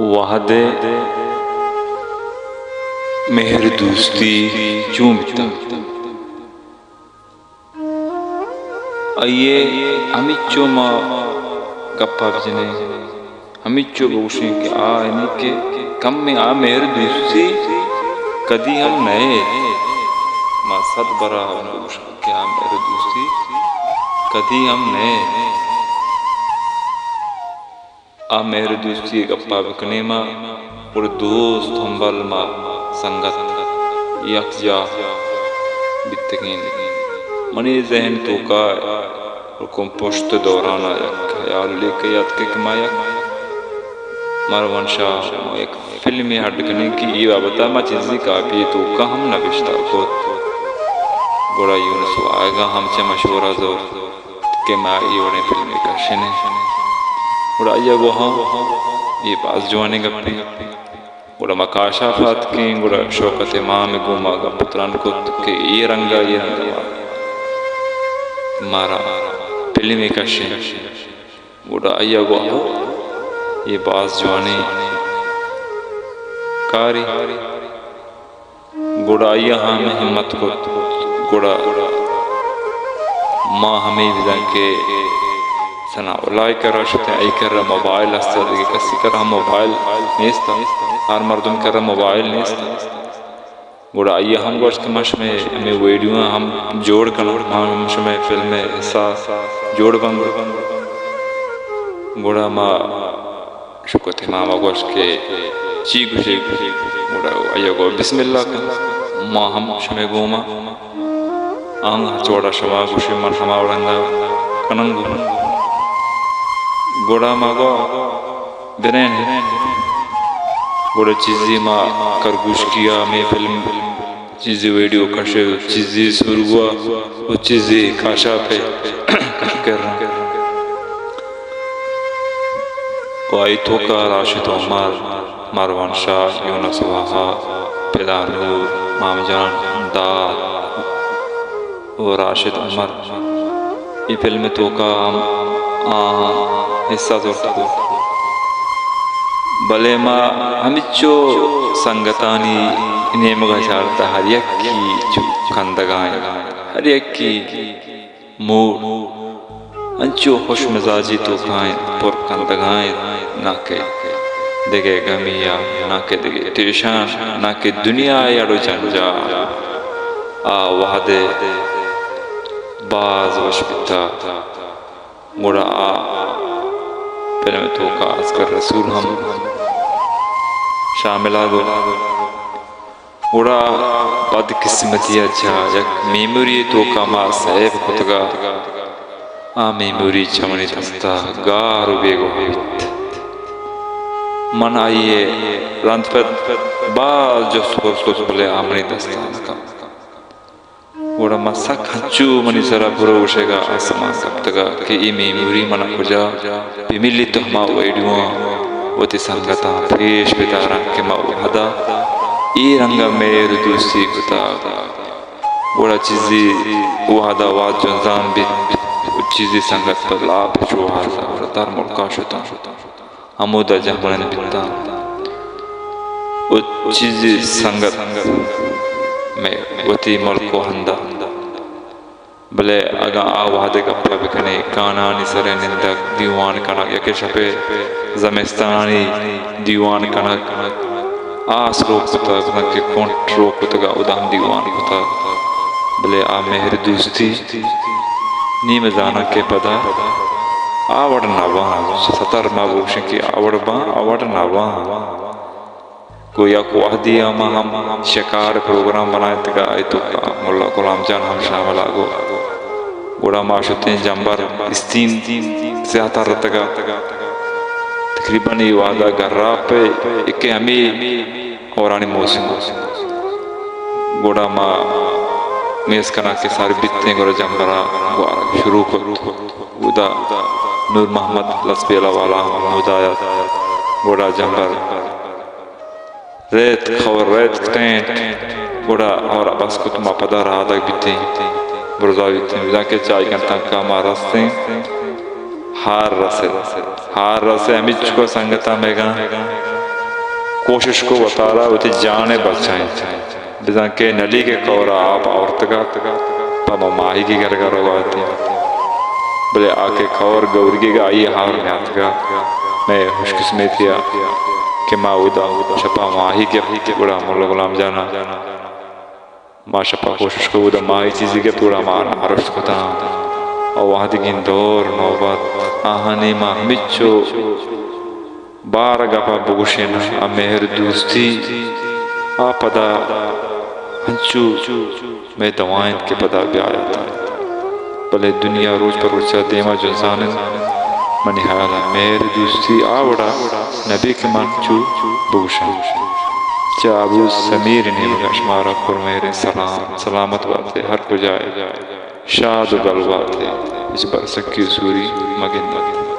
وہد ءِ مہر دوستی چون بیتگ؟ آئی ءَ ہمینچو ما گپ ءَ بجنیں، ہمینچو بگوشیں کہ آ یعنی کہ کمیں آ مہر دوستی کدی ہم نہ اِنت۔ ما صد برا ہم بگوشاں کہ آ مہر دوستی کدی ہم نہ اِنت۔ آ مہر دوستی ءِ گپا بکنیں ما، گڑا دوست ہمبل ما سنگت یکجاہ بیتگیں۔ منی ذہن توکا رکن پشت دوران ءَ یک خیال لیکہ یاتکہ کہ ما یک مروان شاہ یک فلمے اڈ کنیں کہ اے بابت ءَ ما چیزے کاپی ءِ توکا ہم نبشتہ کت۔ گڑا یونس واہگ ءَ ہم چہ مشورہ زرت کہ ما اے وڑیں فلمے کشیں۔ گڑا آئی ءَ گو ہاں، اے باز جوانیں گپے۔ گڑا ما کاشاپ ءَ اتکیں، گڑا شوکت امام ءَ گوں ما گپ ءُ تران کت کہ اے رنگ ءَ، اے رنگ ءَ مارا فلمے کشیں۔ گڑا آئی ءَ گو ہاں، اے باز جوانیں کارے۔ گڑا آئی ءَ ہم ہمت کت۔ گڑا ما ہمے بزاں کہ ثناء اللہ ءِ کرا شتیں، آئی کرا موبائل است، دگہ کسی کرا ہم موبائل نیست، ہر مردم کرا موبائل نیست۔ گڑا آئی ءَ ہم گوشت کہ ما شمئے ہمے ویڈیو ہم جوڑ کناں، ما ہم شمئے فلم ءِ حصہ جوڑ بنت۔ گڑا ما شوکت امام ءَ گوشت کہ چی گوشے؟ گڑا آئی ءَ گو بسم اللہ کن، ما ہم شمئے گوما آں، ہرچ وڑا شما گوشے من ہما وڑنگا کننگ۔ گڑا ما گو بنین۔ گڑا چیزے ما کرگوشکی ءَ ہمے فلم چیزے ویڈیو کشگ، چیزے سورگوا و چیزے کاشاپ ءَ کش کرن۔ و آئی توکا راشد عمر، مروان شاہ، یونس واہا، فدا نور، مام جان، داد و راشد عمر۔ اے فلم ءِ توکا ہم آہاں حصہ زرت کت۔ بلے ما ہمینچو سنگتانی نیمگ ءَ چارتہ، ہر یکے چو کندگا انت، ہر یکے موڈ انچو خوش مزاجی توکا انت، پر کندگا انت، نہ کہ دگہ گمی ءَ، نہ کہ دگہ ٹیشن، نہ کہ دنیا ءِ اڑ و جنجال۔ آ وہد ءَ باز وش بیتہ۔ گڑا آ فلم ءِ توکا اصغر رسول ہم شامل ءَ گو۔ گڑا بدقسمتی ءَ چہ یک میموری ءِ توکا ما سیو کتگ ءَ، آ میموری چہ منی دست ءَ گار و بیگواہ بیت۔ من آئی ءَ رند پد باز جست پرس کت، بلے آ منی دست ءَ نہ کپت۔ گڑا من سک ہنچو منی سرا برو گوشگ ءَ آسمان کپتگ ءَ کہ اے میموری من ءَ کجا بہ ملیت، ہما ویڈیواں وتی سنگتاں پیش بداراں کہ ما وہدا اے رنگ ءَ مہر دوستی کتگ، گڑا چیزے وہدا وہد جنزان بیت و چیزے سنگت پہ لاپ چو ہاز ءَ گڑا در ملکا شتاں۔ ہمودا جہمنند بیتاں و چیزے سنگت مئے وتی ملک و ہندا۔ بلے اگاں آ وہدے گپا بکنیں، گانانی سرا نندگ، دیوان کنگ، یکے شپے زمستانانی دیوان کنگ، آس روک کتگ، بزاں کہ کنٹ روک کتگ، اودا ہم دیوان کتگ۔ بلے آ مہر دوستی نی مہ زاناں کہ پدا آ وڑ نہ باں، ستر ما بگوشیں کہ آ وڑ باں، آ وڑ نہ باں۔ گوں یک وہدے ءَ ما ہم شکار پروگرام بنائینتگ ءَ، آئی توکا ملا غلام جان ہم شامل ءَ گو۔ گڑا ما شتیں جمبر استین سیاہ تر اتگ ءَ۔ تقریباً اے وہد ءَ گراپ ءِ یکے ہمے ہورانی موسم۔ گڑا ما میز کناں کہ سر بیتیں، گڑا جمبر ءَ گوارگ شروع کت۔ اودا نور محمد لسبیلہ والا ہم ہمودا ات۔ گڑا جمبر ریتک، ہور ریتک ٹینٹ، گڑا ہور بس کت، ما پدا رہادگ بیتیں، برزا بیتیں، بزاں کہ چائے گھنٹانکا ما رستیں ہار رسے، ہار رسے ہمینچکو سنگتاں مئیگاں کوشش کو وتارا وتی جان ء بچائینت، بزاں کہ نلی کہ کور ء آپ آورتگ ات، پہ ما ماہیگی گرگ ء روگ ء اتیں۔ بلے آ کہ کور گورگیگ ء آئی ء ہار نیاتگ ات، مئے خوش قسمتی ء کہ ما اودا شپ ء ماہیگ گپت، گڑا ملا غلام جان ء ما شپ ء کوشش کو اودا ماہی چیزے گپت، گڑا ما آرشت کتاں۔ او وہدگیں دور نوبت آہانی ما ہمچو بار گپا بگوشین، آ مہر دوستی آ پدا ہنچو مئے دوا انت کہ پدا بیایت۔ بلے دنیا روچ پہ روچا دیما جنزان انت۔ منی ہیالا مہر دوستی آ وڑا نبی کہ من چو بگوشاں۔ چہ ابو سمیر نیمگا شمارا پر مہریں سلام، سلامت باتے، ہر کجائے شاد و گل باتے، ہچ برسکی و سوری مگندے۔